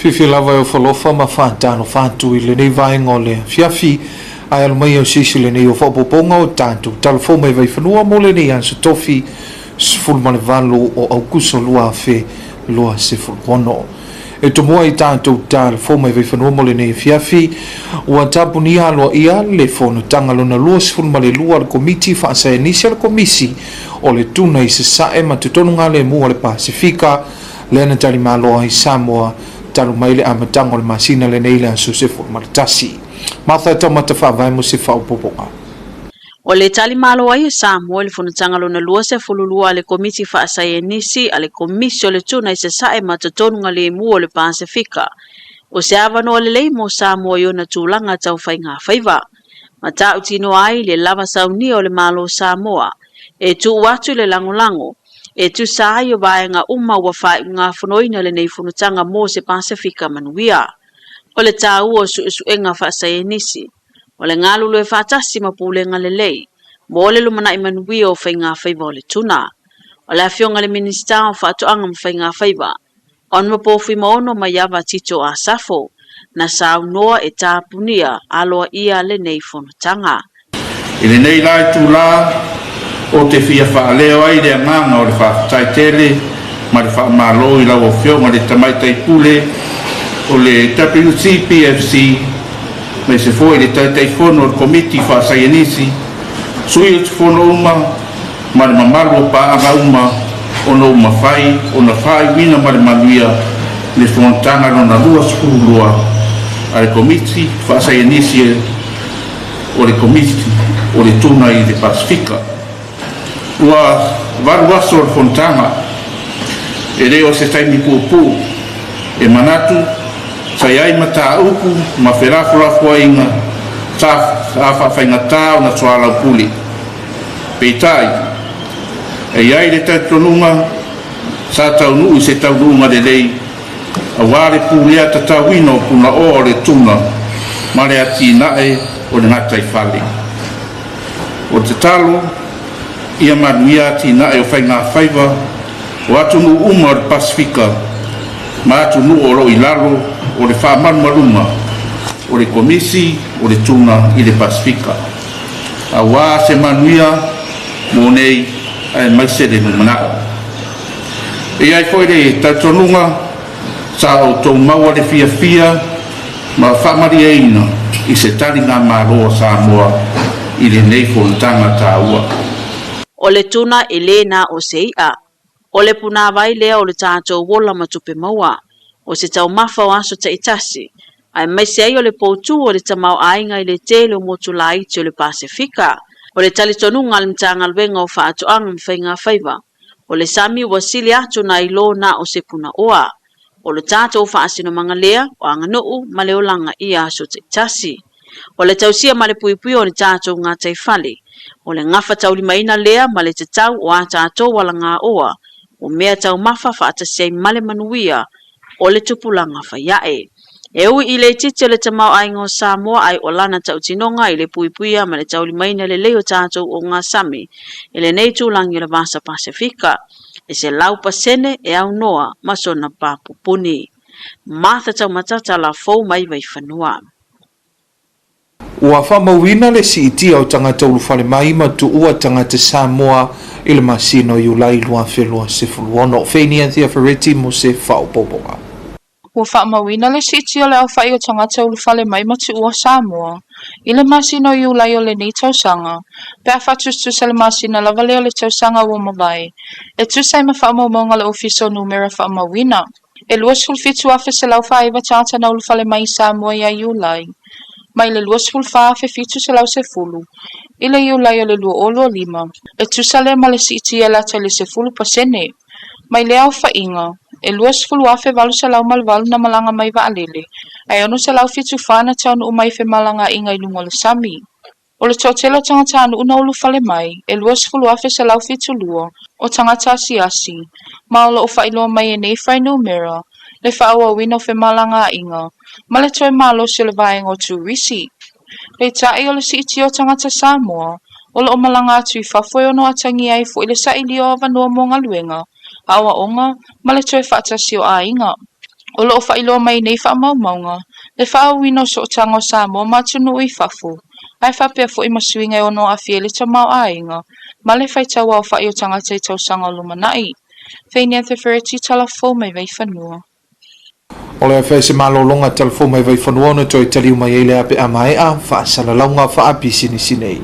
Fiafia lava e ofalofa ma faatalofa atu i lenei vaega o le afiafi, ae alo mai au sisi lenei o faaopoopoga o tatou tala fou mai Vaifanua mo lenei aso tofi 18 o Aukuso 2026. E tomua i tatou tala fou mai Vaifanua mo lenei afiafi, ua tapunia aloaia le fonotaga lona 22 a le Komiti Faasaenisi a le Komisi o le Tuna i Sasae ma Totonu Galemu o le Pasefika, lea na talimalo ai Samoa talu mai le amataga o le masina lenei i le aso 11. Martha Taumata Faavae mo se faaopoopoga. O le talimalo ai e Samoa i le fonotaga lona 22 a le Komiti Faasaienisi a le Komisi o le Tuna i Sasae ma Totonu Galemu o le Pasefika, o se avanoa lelei mo Samoa i ona tulaga tau faigafaiva. Matautinoa ai le lava saunia o le Malo Samoa e tuu atu i le lagolago e tusa ai o vaega uma ua faaiugafonoina lenei fonotaga mo se Pasefika manuia. O le taua o suesuega faasaienisi, o le galulue faatasi ma pulega lelei mo le lumanai manuia o faigafaiva o le tuna. O le Afioga i le Minisita o Faatoaga ma Faigafaiva, Honourable Fuimaono Maiava Tito Asafo, na saunoa e tapunia aloaia lenei fonotaga. I lenei la itula, ou te fia faaleo ai le agaga o le faafetai tele ma le faamalo i lau Afioga i le Tamaitai Pule o le WCPFC aemaise foi le Taitaifono o le Komiti Faasaienisi, sui usufono uma ma le mamalu o paaga uma ona ua mafai ona faaiuina ma le manuia le fonotaga lona 22 a le Komiti Faasaienisi o le Komiti o le Tuna i le Pasefika. Ua valu aso o le fonotaga, e le o se taimi puupuu e manatu sa i ai mataupu ma felafolafoaiga sa faafaigatā ona soalaupule. Peitai, e i ai le talitonuga sa taunuu i se taunuuga lelei aua le pulea tatauina o punaoa o le tuna ma le atinae o le gataifale. O le tatalo, ia manuia atinae o faigafaiva o atunuu uma o le Pasefika ma atunuu o lo o i lalo o le faamalumaluga o le Komisi o le Tuna i le Pasefika, aua se manuia mo nei aemaise le lumanai. E i ai foi le talitonuga sa outou maua le fiafia ma faamalieina i se taligamalo a Samoa i lenei fonotaga taua. O le tuna e le na o se iʻa. O le punāwai lea o le tatou ola ma tupe maua. O se taumafa o aso taitasi, aemaise ai o le poutū o le tamaoaiga i le tele o motu laiti o le Pasefika. O le talitonuga a le Matagaluega o Faatoaga ma Faigafaiva, O le sami ua sili atu nai lo na o se punaoa. O le tatou faasinomaga lea o aganuu ma le olaga i aso taitasi. O le tausia ma le puipui o le tatou gataifale. O le gafataulimaina lea ma le tatau o a tatou alagaoa, o mea taumafa faatasi ai ma le manuia o le tupulaga faiae. E ui i le itiiti o le tamaoaiga o Samoa ai o lana tautinoga i le puipuia ma le taulimaina lelei o tatou ogasami i lenei tūlangi o le Vasa Pasefika, e 100% e aunoa ma sona pāpupuni. Martha Taumatata Lafou mai Vaifanua. Ua faamauina le siitia o tagata ulufale mai ma tuua tagata Samoa i le masina o Iulai 2026. Feini Anthea Ferretti mo se faaopoopoga. Ua faamauina le siitia o le aofai o tagata ulufale mai ma tuua Samoa i le masina o Iulai o lenei tausaga, pe a faatusatusa le masina lava lea o le tausaga ua mavae, e tusa ai ma faamaumauga a le Ofisa o Numera Faamauina. E 27,149 tagata na ulufale mai i Samoa ia Iulai, mai le 24,710 i le Iulai o le 2025, e tusa lea ma le siitia e lata i le 10%. Mai lea aofaiga, e 20,808 na malaga mai vaalele, ae 674 na taunuu mai i femalagaaiga i luga o le sami. O le toatele o tagatanuu na ulufale mai, e 20,172 o tagata asiasi, ma o lo o faailoa mai e nei fuainumera le faaauauina o femalagaaiga ma le toe malosi o le vaega o turisi. Peitai, o le siitia o tagata Samoa o lo o malaga atu i fafo e ono atagia ai foi le sailia o avanoa mo galuega, aoaoga ma le toe faatasi o aiga. O lo o faailoa mai i nei faamaumauga le faaauauina o sootaga o Samoa ma atunuu i fafo, ae faapea foi ma suiga e ono aafia ai le tamaoaiga ma le faitau aofai o tagata i tausaga o lumanai. Feinianthe Fereti, Tala Fou mai Vaifanua. O le afe se malologa Tala Fou mai Vaifanua ona toe taliu mai ai lea pe a maea faasalalauga faapisinisi nei.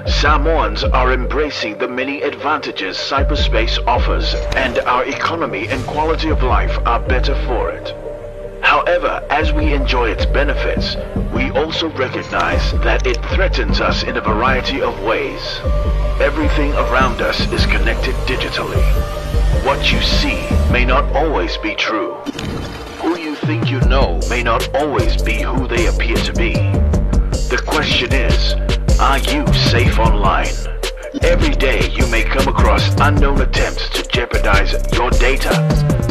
Samoans are embracing the many advantages cyberspace offers, and our economy and quality of life are better for it. However, as we enjoy its benefits, we also recognize that it threatens us in a variety of ways. Everything around us is connected digitally. What you see may not always be true. Who you think you know may not always be who they appear to be. The question is, are you safe online? Every day you may come across unknown attempts to jeopardize your data,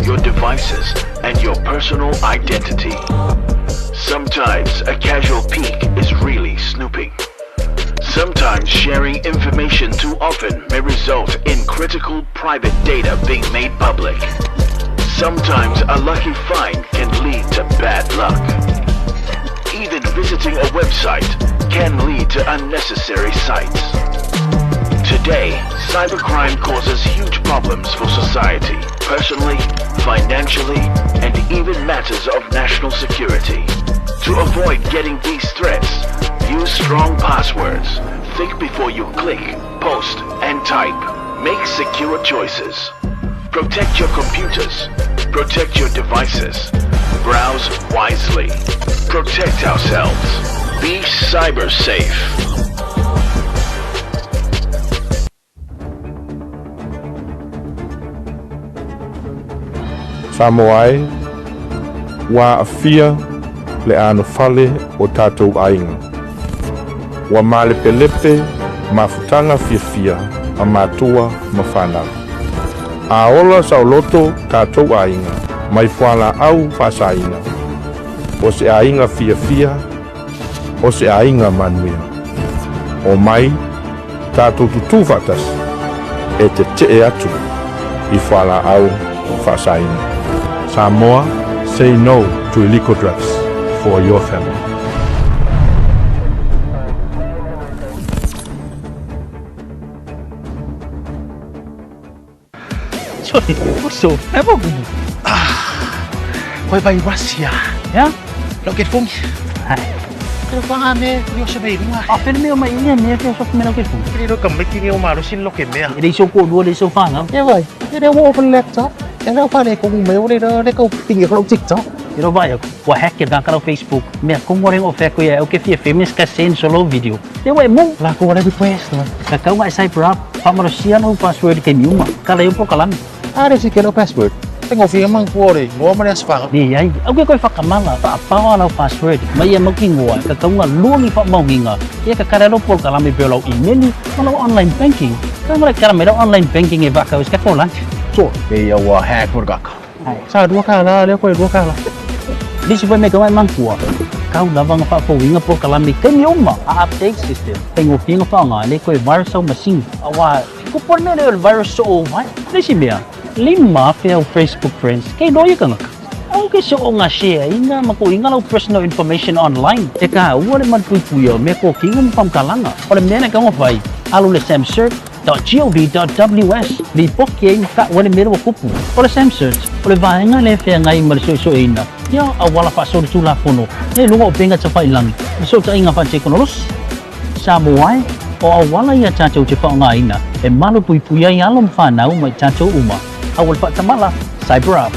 your devices, and your personal identity. Sometimes a casual peek is really snooping. Sometimes sharing information too often may result in critical private data being made public. Sometimes a lucky find can lead to bad luck. Even visiting a website can lead to unnecessary sites. Today, cybercrime causes huge problems for society, personally, financially, and even matters of national security. To avoid getting these threats, use strong passwords. Think before you click, post, and type. Make secure choices. Protect your computers. Protect your devices. Browse wisely. Protect ourselves. Be cyber safe. Samoa e, ua aafia le anofale o tatou aiga. Ua malepelepe mafutaga fiafia a matua ma fanau. A ola saoloto tatou aiga mai fualaau faasaina, o se aiga fiafia, o se aiga manuia. Omai, tatou tutū faatasi e tetee atu i fualaau faasaina. Samoa, say no to illegal drugs for your family. Sorry, so, e mo kumu. Koe vai Russia. Ya? Lau ke fongi. Hai. Ke whanga me, ni o se mei runga. A pene me o mai ia me ke so me lau ke fongi. Ke ro ka meki ni o maro sin lo ke mea. E rei so ko lua rei so whanga. E vai, e reo open laptop. E reo whare ko me o re re ko pingi ko TikTok. E ro vai ua hack ke ka Facebook. Mea kongo rengo o wheko ia au ke fia feminist ka send solo video. E wai mo. La ko wale request. Ka kau ngai cyber up. Whamaro no password ke miuma. Ka leo po kalami. Are si ke no password. Tengo fia mang kuore, ngoa mane asfanga. Ni ai, au ke koe whakamala, whaapawa lau password, mai ia mau ki ngoa, ka kaunga luangi whaamaunginga, ia ka kare lau polokalame pe o lau email, ma lau online banking. Ka mara kara mai lau online banking e vaka ka ko lunch. So, e ia ua hack for kaka. Sa dua kala, lea koe dua kala. Lisi foi me ka mai mangkua. Kau lava nga whaafouinga polokalame kei mi uma, a update system. Whaingo whinga whaanga, le koe virus au machine. Awa, ko pone mea leo virus so o vai. Lisi mea, lima fe au Facebook friends, kei loia kangaka. Au ke so o ngā share inga ma ko inga lau personal information online. E ka ua le manupuipui o mea ko kinga ma pamkalanga. O le mea na kaunga whai, alu le samcert.gov.ws li poki ai ka ua le mea ua kupu. O le SAMCERT, o le vaenga le whea ngai ma le soesoeina. Ia a wala whaasori tū fono. Ne lunga o penga tawhai langi. Le so ta inga wha-tekonolos. Samoa e, o auala ia tātou te whaongaina e malu pui pui ai alo mwhanau mai tātou uma. Awal whaatamala, Cyber Up.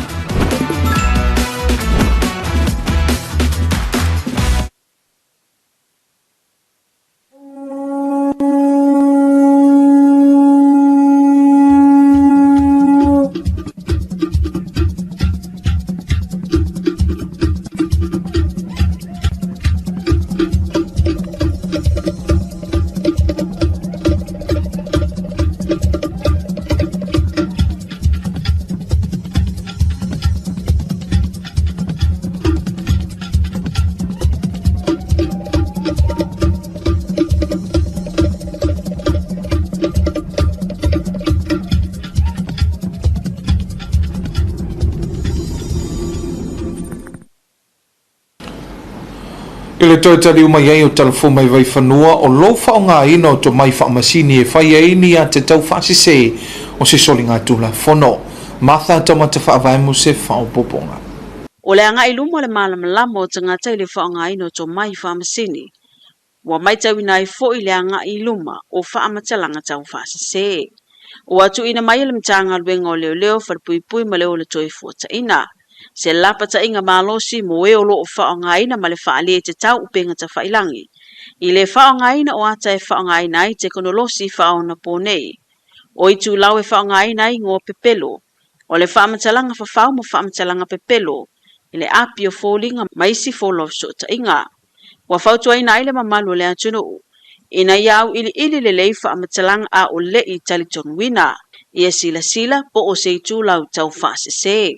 I le toe taliu mai ai o Tala Fou mai Vaifanua, o lou faaaogaina o tomai faamasini e fai ai ni atatau faasese o se soligatulafono. Martha Taumata Faavae mo se faaopoopoga. O le agai i luma o le malamalama o tagata i le faaaogaina o tomai faamasini, ua matauina ai foi le agai i luma o faamatalaga tau faasese. Ua tuuina mai e le Matagaluega o Leoleo, Falepuipui ma le Ola Toefuataiga se lapataiga malosi mo e o lo o faaaogaina ma le faaletatau upega tafailagi i le faaaogaina o ata e faaaogaina ai tekonolosi faaonaponei. O itulau e faaaogaina ai igoa pepelo, o le faamatalaga fafao ma faamatalaga pepelo i le api o foliga ma isi fola o fesootaiga. Ua fautuaina ai le mamalu o le atunuu ina ia auiliili lelei faamatalaga a o le i talitonuina ia silasila po o se itulau tau faasese.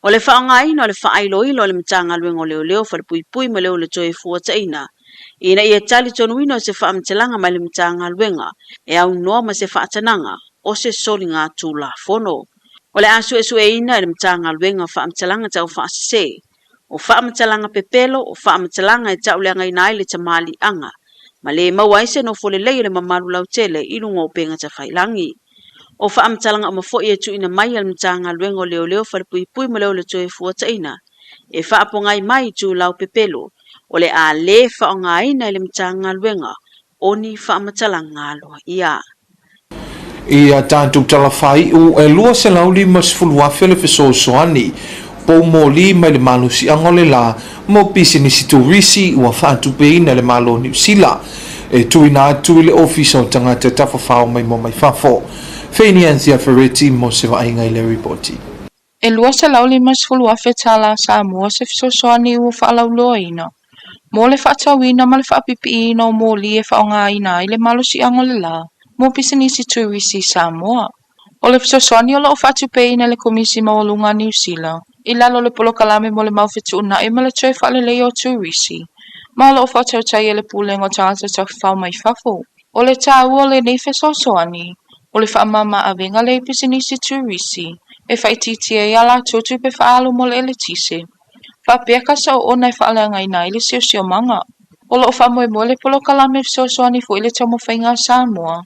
O le faaaogaina o le faailoilo a le Matagaluega o Leoleo, Falepuipui ma le Ola Toefuataiga ina ia talitonuina o se faamatalaga mai le Matagaluega e aunoa ma se faatanaga o se soligatulafono. O le a suesueina e le Matagaluega faamatalaga tau faasese, o faamatalaga pepelo, o faamatalaga e tauleagaina ai le tamaliiaga ma le maua ai se nofo lelei o le mamalu lautele i luga o upega tafailagi. O faamatalaga uma foi e tuuina mai e le Matagaluega o Leoleo, Falepuipui ma le Ola Toefuataiga e faapogai mai itulau pepelo, o le a le faaaogaina e le Matagaluega o ni faamatalaga aloaia. I a tatou tala faaiu, e 250,000 le fesoasoani poumoli mai le malosiaga o le la mo pisinisi turisi ua faatupeina e le Malo o Niu Sila e tuuina atu i le Ofisa o Tagata Tafafao Maimoa Mai Fafo. Feini Anthea Ferretti mo se vaaiga i le ripoti. E 250,000 tala Samoa se fesoasoani ua faalauiloaina mo le faatauina ma le faapipiiina o moli e faaaogaina ai le malosiaga o le la mo pisinisi turisi i Samoa. O le fesoasoani o lo o faatupeina e le Komisi Maualuga a Niu Sila i lalo o le Polokalame mo le Mau Fetuunai ma le Toe Faaleleia o Turisi, ma o lo o faatautai e le Pulega o Tagata Tafafao mai Fafo. O le taua o lenei fesoasoani, o le faamama-avega lea i pisinisi turisi e faaitiitia ai a latou tupe faaalu mo le eletise, faapea ka saoona e faaleagaina ai le siosiomaga. O lo o faamoemoe le polokalame fesoasoani foi i le taumafaiga a Samoa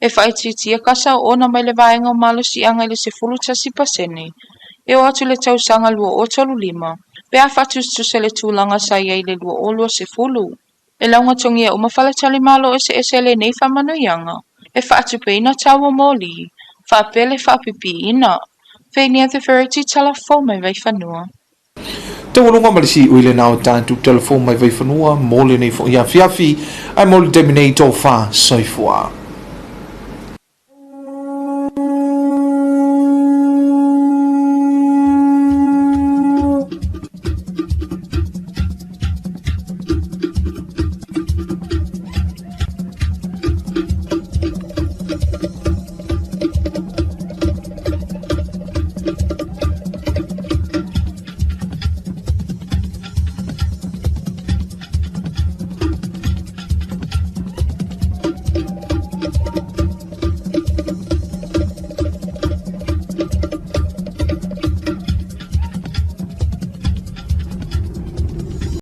e faaitiitia ka saoona mai le vaega o malosiaga i le 11% e oo atu i le tausaga 2035 pe a faatusatusa i le tulaga sa i ai i le 2020. E laugatogia uma faletalimalo eseese lenei faamanuiaga e faatupeina tau o moli, faapea le faapipiina. Feini The Verity Tala fou mai Vaifanua. Taualuga ma le siui lena o tatou tala fou mai Vaifanua mo lenei foi afiafi, ae mo le taimi nei tofa soifua.